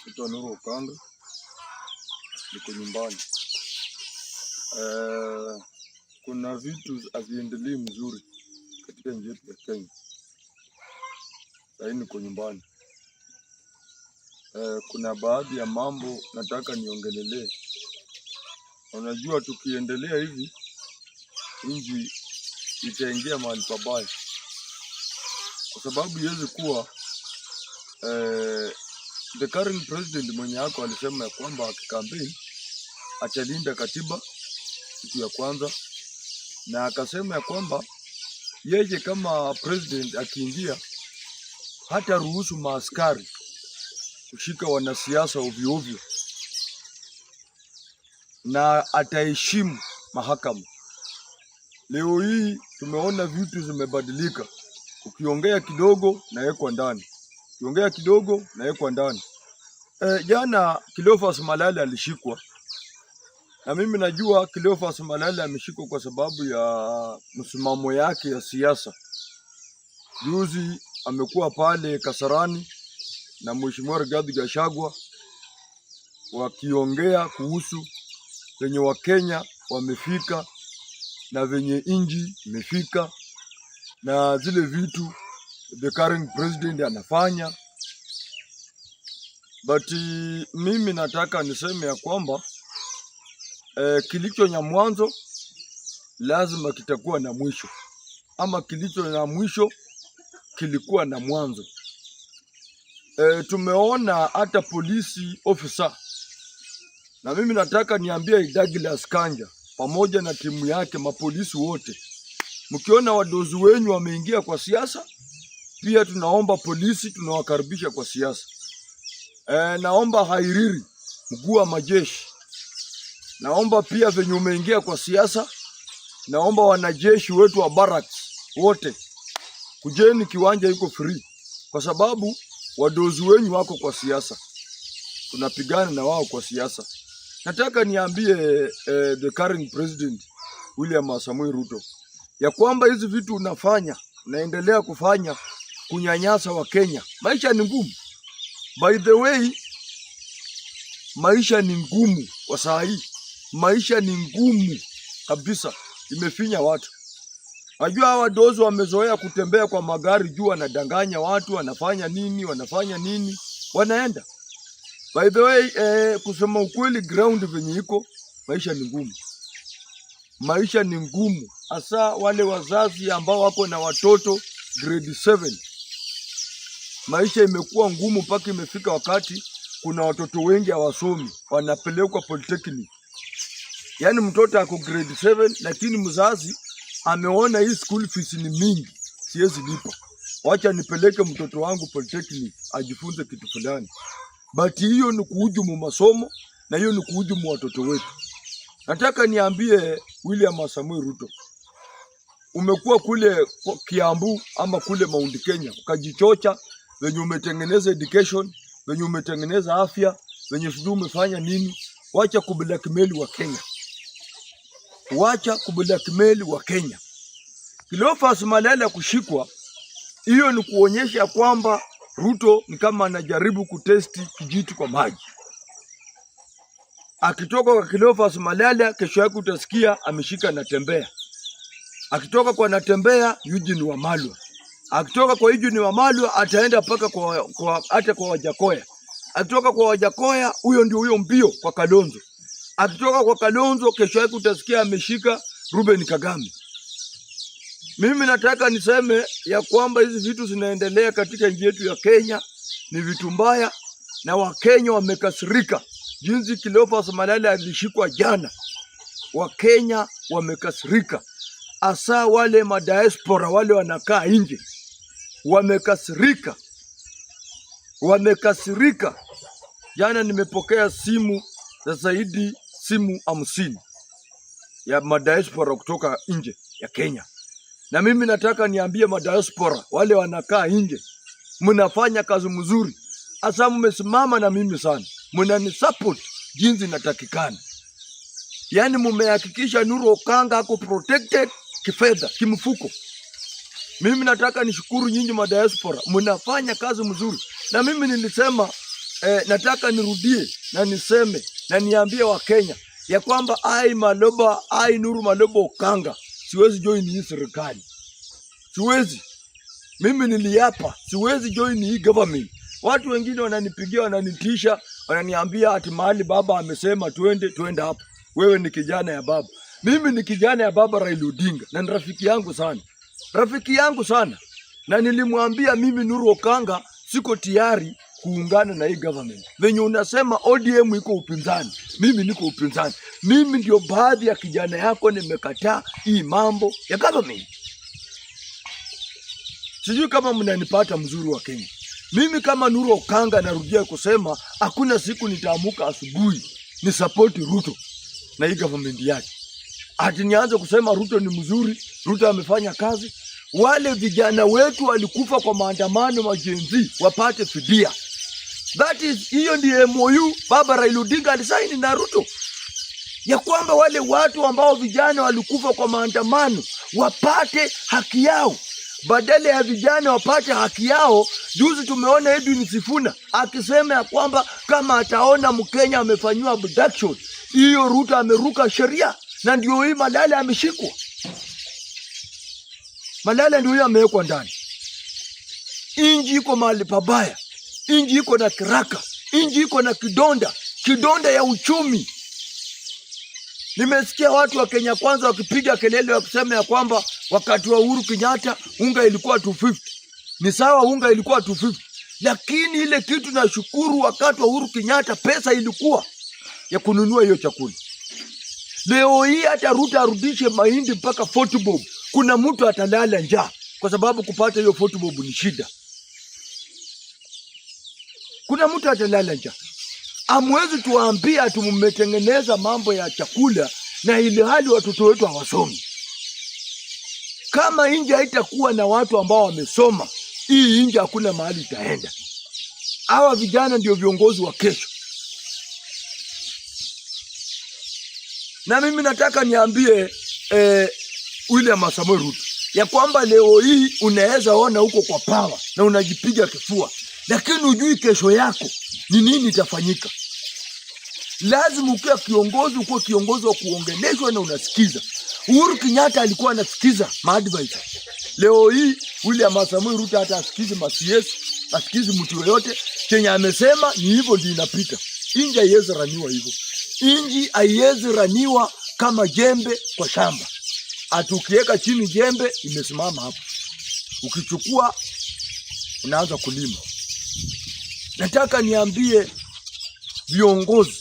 Naitwa Nuru Okanga, niko nyumbani. Kuna vitu haviendelei mzuri katika nchi yetu ya Kenya. Sahii niko nyumbani. Kuna baadhi ya mambo nataka niongelelee. Unajua, tukiendelea hivi nchi itaingia mahali pabaya, kwa sababu iwezi kuwa the current president mwenye yako alisema ya kwamba akikampeni atalinda katiba siku ya kwanza, na akasema ya kwamba yeye kama president akiingia hata ruhusu maaskari kushika wanasiasa ovyo ovyo, na ataheshimu mahakama. Leo hii tumeona vitu zimebadilika, ukiongea kidogo nawekwa ndani, ukiongea kidogo nawekwa ndani. Jana Cleophas Malala alishikwa, na mimi najua Cleophas Malala ameshikwa kwa sababu ya msimamo yake ya siasa. Juzi amekuwa pale Kasarani na Mheshimiwa Rigathi Gachagua wakiongea kuhusu venye Wakenya wamefika na venye nchi imefika na zile vitu the current president anafanya. But mimi nataka niseme ya kwamba kilicho na mwanzo lazima kitakuwa na mwisho, ama kilicho na mwisho kilikuwa na mwanzo. Tumeona hata polisi officer, na mimi nataka niambie Douglas Kanja pamoja na timu yake, mapolisi wote, mkiona wadozi wenyu wameingia kwa siasa, pia tunaomba polisi, tunawakaribisha kwa siasa. Naomba Hariri, mkuu wa majeshi, naomba pia venye umeingia kwa siasa, naomba wanajeshi wetu wa barracks wote kujeni, kiwanja iko free, kwa sababu wadozi wenyu wako kwa siasa, tunapigana na wao kwa siasa. Nataka niambie the current president William Samoei Ruto ya kwamba hizi vitu unafanya, unaendelea kufanya kunyanyasa Wakenya, maisha ni ngumu. By the way, maisha ni ngumu kwa saa hii, maisha ni ngumu kabisa, imefinya watu. Najua hawa dozi wamezoea kutembea kwa magari juu, wanadanganya watu, wanafanya nini, wanafanya nini, wanaenda. By the way, kusema ukweli, ground venye iko, maisha ni ngumu, maisha ni ngumu, hasa wale wazazi ambao wako na watoto grade 7. Maisha imekuwa ngumu mpaka imefika wakati kuna watoto wengi hawasomi, wanapelekwa polytechnic. Yaani mtoto ako grade 7 lakini mzazi ameona hii school fees ni mingi, siwezi lipa, wacha nipeleke mtoto wangu polytechnic ajifunze kitu fulani. But hiyo ni kuhujumu masomo na hiyo ni kuhujumu watoto wetu. Nataka niambie William Samoei Ruto, umekuwa kule Kiambu ama kule Mount Kenya ukajichocha venye umetengeneza education, venye umetengeneza afya, venye sijui umefanya nini. Wacha kublackmail Wakenya, wacha kublackmail Wakenya. Cleophas Malala kushikwa, hiyo ni kuonyesha kwamba Ruto ni kama anajaribu kutest kijiti kwa maji. Akitoka kwa Cleophas Malala, kesho yake utasikia ameshika Natembeya. Akitoka kwa Natembeya, Eugene Wamalwa. Akitoka kwa Eugene Wamalwa ataenda mpaka kwa hata kwa Wajackoyah. Akitoka kwa Wajackoyah, huyo ndio huyo mbio kwa Kalonzo. Akitoka kwa Kalonzo, kesho yake utasikia ameshika Ruben Kagame. Mimi nataka niseme ya kwamba hizi vitu zinaendelea katika nchi yetu ya Kenya ni vitu mbaya, na Wakenya wamekasirika jinsi Cleophas Malala alishikwa jana. Wakenya wamekasirika, hasa wale madiaspora wale wanakaa nje wamekasirika, wamekasirika. Jana nimepokea simu za zaidi simu 50 ya madiaspora kutoka nje ya Kenya, na mimi nataka niambie madiaspora wale wanakaa nje, mnafanya kazi mzuri, hasa mmesimama na mimi sana, mnanisupport jinsi inatakikana. Yaani mumehakikisha Nuru Okanga ako protected kifedha, kimfuko. Mimi nataka nishukuru nyinyi madiaspora, mnafanya kazi mzuri, na mimi nilisema Nataka nirudie na niseme na niambie Wakenya ya kwamba I Maloba, I Nuru Maloba Okanga siwezi join hii serikali, siwezi. Mimi niliapa siwezi join hii government. Watu wengine wananipigia, wananitisha, wananiambia ati mahali baba amesema twende, twende hapo. Wewe ni kijana ya baba. Mimi ni kijana ya baba Raila Odinga na ni rafiki yangu sana, rafiki yangu sana, na nilimwambia mimi Nuru Okanga siko tayari kuungana na hii government. Venye unasema ODM iko upinzani, mimi niko upinzani. Mimi ndio baadhi ya kijana yako, nimekataa hii mambo ya government. Sijui kama mnanipata mzuri Wakenya. Mimi kama Nuru Okanga narudia kusema hakuna siku nitaamuka asubuhi ni support Ruto na hii government yake. Ati nianze kusema Ruto ni mzuri, Ruto amefanya kazi. Wale vijana wetu walikufa kwa maandamano ma Gen Z wapate fidia. That is, hiyo ndiyo MOU baba Raila Odinga alisaini na Ruto ya kwamba wale watu ambao vijana walikufa kwa maandamano wapate haki yao, badala ya vijana wapate haki yao. Juzi tumeona Edwin Sifuna akisema ya kwamba kama ataona Mkenya amefanyiwa abduction, hiyo Ruto ameruka sheria, na ndio hii Malala ameshikwa. Malala ndio huyo amewekwa ndani. Inji iko mahali pabaya, inji iko na kiraka, inji iko na kidonda, kidonda ya uchumi. Nimesikia watu wa Kenya Kwanza wakipiga kelele wakisema ya kwamba wakati wa Uhuru Kenyatta unga ilikuwa 250. Ni sawa, unga ilikuwa 250, lakini ile kitu nashukuru, wakati wa Uhuru Kenyatta pesa ilikuwa ya kununua hiyo chakula. Leo hii hata Ruto arudishe mahindi mpaka 40 bob, kuna mtu atalala njaa kwa sababu kupata hiyo 40 bob ni shida. Kuna mtu atalala njaa. Hamwezi tuambia ati mmetengeneza mambo ya chakula na ili hali watoto wetu hawasomi. Kama inji haitakuwa na watu ambao wamesoma, hii inji hakuna mahali itaenda. Hawa vijana ndio viongozi wa kesho. Na mimi nataka niambie William Samoei Ruto ya kwamba leo hii unaweza ona huko kwa power na unajipiga kifua, lakini hujui kesho yako ni nini itafanyika. Lazima ukiwa kiongozi ukuwe kiongozi wa kuongeleshwa na unasikiza. Uhuru Kenyatta alikuwa anasikiza maadvice. Leo hii William Samoei Ruto hata asikizi ma-CS, asikizi mtu yoyote. Chenye amesema ni hivyo ndio inapita. Inji haiwezi raniwa hivyo. Inji haiwezi raniwa kama jembe kwa shamba. Ati ukiweka chini jembe imesimama hapo, ukichukua unaanza kulima. Nataka niambie viongozi